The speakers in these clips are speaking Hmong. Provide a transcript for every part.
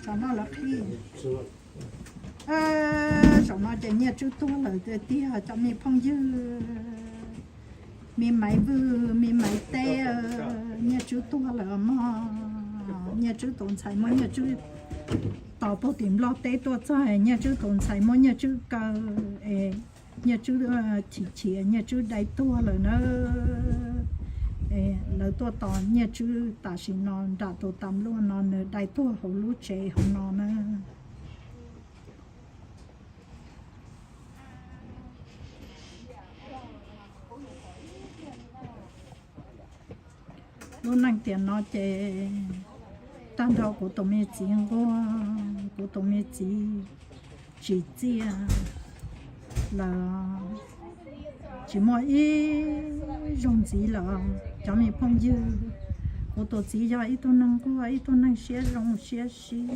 Tam no lawv qhib. Zaum no ces Nyiaj Tswb tuag lawm tiag tiag cov me phooj ywg, me Maiv Vwj, me Maiv Teb, Nyiaj Tswb tuag lawm mog. Nyiaj Tswb tus ntxhais muab Nyiaj Tswb tos puag tim Nplog teb tuaj txog, Nyiaj Tswb tus ntxhais muab Nyiaj Tswb kaw es Nyiaj Tswb chim chim, Nyiaj Tswb dai tuag lawm na. Lawv tuaj tos Nyiaj Tswb tam sim no nram tus tas npluaj no nws dai tuag hauv lub tsev hauv no na. Lub neej tiam no ces tag nrho kuv tus me txiv nquag, kuv tus me txiv tsim txiaj lawm, tsis muaj ib zaug ntxiv lawm cov me phooj ywg. Kuv tus txiv yog ib tug neeg nquag, ib tug neeg siab zoo siab sib.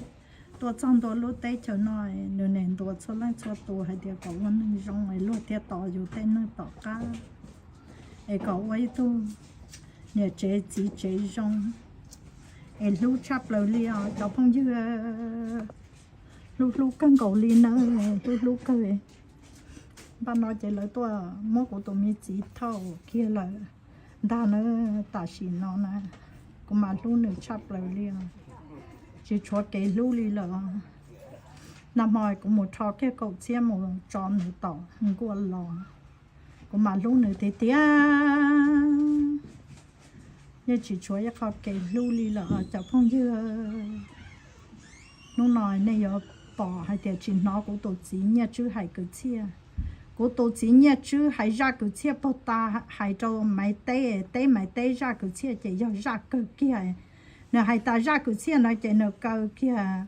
Tuaj txog ntua lub teb chaws no, nws nim ntuas txhua leej txhua tus hais tias kom ua neeg zoo es luag thiaj tos yus tej neeg tom qab, es kom ua ib tug niam tsev txiv tsev zoo, es hlub tshaj plaws li os cov phooj ywg. Hlub hlub kawg nkaus li na, hlub hlub kawg. Npaj no ces lawv tuaj muab kuv tus me txiv thauj kiag lawm ntag na. Tam sim no na, kuv mas hlub nws tshaj plaws li os, tsis tshuav kev hlub li lawm. Nag hmo kuv mus rho kiag kaum txhiab mus tso nws tom nkuaj los, kuv mas hlub nws tiag tiag. Yeej tsis tshuav ib qho kev hlub li lawm cov phooj ywg. Hnub no nej yuav pom hais tias tsis hnov kuv tus txiv Nyiaj Tswb hais kwv txhiaj. Kuv tus txiv Nyiaj Tswb hais zaj kwv txhiaj puag ta, hais rau Maiv Teb, teb Maiv Teb zaj kwv txhiaj ces yog zaj kawg kiag. Nws hais tas zaj kwv txhiaj no ces nws kaw kiag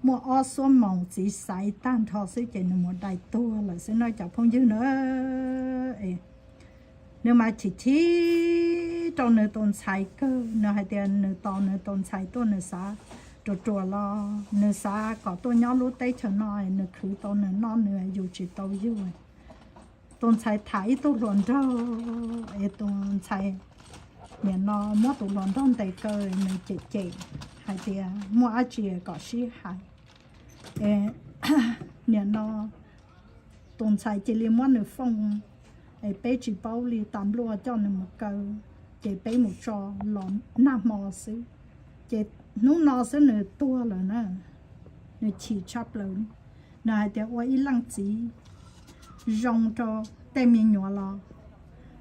muaj ob xuab moos txiv xaiv tag nrho xwb ces nws mus dai tuag lawm xwb no cov phooj ywg na. Nws mas chim chim rau nws tus ntxhais kawg, nws hais tias nws tos nws tus ntxhais tuaj nws xav ruam ruam los nws xav kom tuaj nyob lub teb chaws no nws khwv tau nws noj nws yug tsis tau yug. Tus ntxhais tham ib tug hluas nraug es tus ntxhais nim no muab tus hluas nraug ntes kaw, nws cem cem hais tias muaj dab tsi kom sib hais. Es nim no tus ntxhais cia li muab nws foob, es peb tsis paub li, tas npluaj coj nws mus kaw, ces peb mus tso los nag hmo xwb, ces hnub no xwb nws tuag lawm na. Nws chim tshaj plaws, nws hais tias ua ib leej txiv zoo rau tej me nyuam los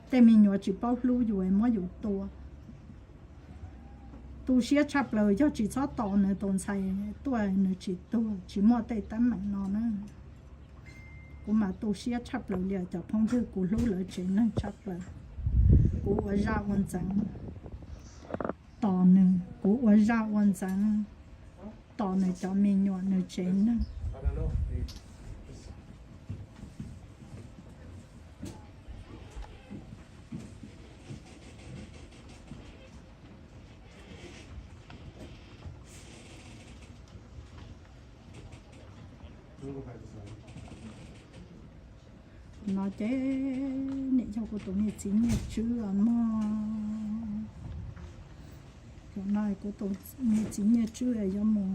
tej me nyuam tsis paub hlub yus muab yus tua. Tu siab tshaj plaws, yog tsis txhob tos nws tus ntxhais tuaj nws tsis tuag, tsis muaj tej teeb meem no na. Kuv mas tu siab tshaj plaws li os cov phooj ywg, kuv hlub lawv tsev neeg tshaj plaws. Kuv ua zaj ua ntxeev tos nws, kuv ua zaj ua ntxeev tos nws cov me nyuam nws tsev neeg. No ces nim yog kuv tus me txiv Nyiaj Tswb os mog. Zaum no kuv tus me txiv Nyiaj Tswb yuav mus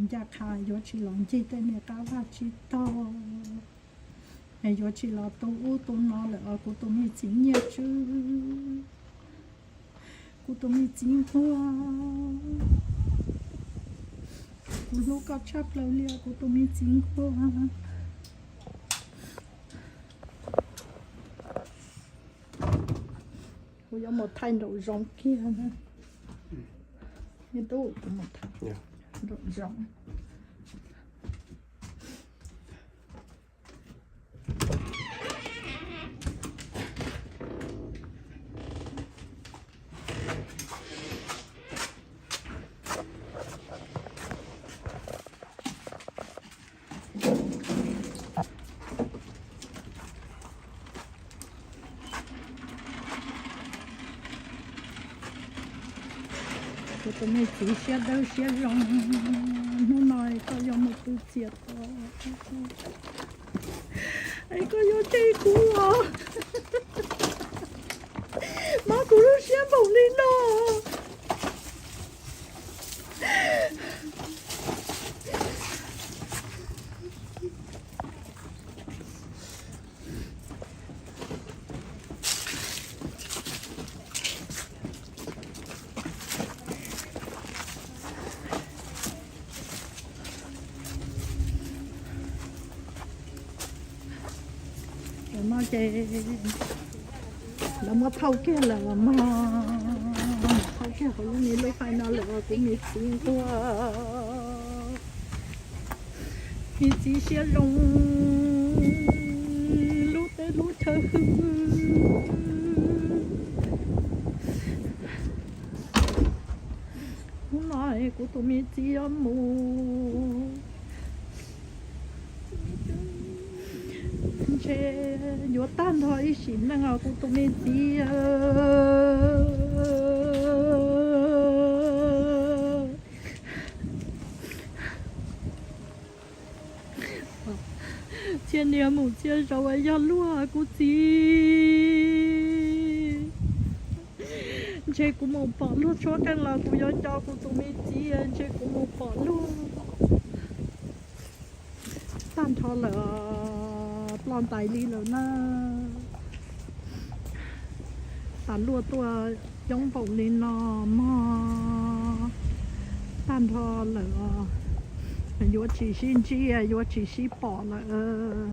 ncaj qha, yuav tsis los ncig tej me qab vaj tsib taug, es yuav tsis los tu ub tu no lawm os kuv tus me txiv Nyiaj Tswb. Kuv tus me txiv nquag, kuv hlub koj tshaj plaws li os kuv tus me txiv nquag. Kuv yuav mus thaij nraum zoov kiag na. Tub, kuv mus thaij nraum zoov. Kuv tus me txiv siab dawb siab zoo, hnub no koj yuav mus pw txias tod, es koj yuav tseg kuv los mas kuv lub siab ces lawv muab thauj kiag lawm mog, thauj kiag hauv lub me lub qaib no lawm, kuv me txiv nquag, me txiv siab zoo, lub teb lub chaw hwj. Hnub no kuv tus me txiv yuav mus, ntshe yuav tag nrho ib sim neej os kuv tus me txiv. Txhiaj niaj mus txhiaj zaus yog luag kuv txiv. Ntshe kuv mus pom luag tshuab qeej los kuv yuav nco kuv tus me txiv, ntshe kuv mus pom luag tag nrho lawm, ploj ntais li lawm na. Tas luaj tuaj coob npaum li no mog, tag nrho lawm, yuav tsis sib ntsib yuav tsis sib pom lawm.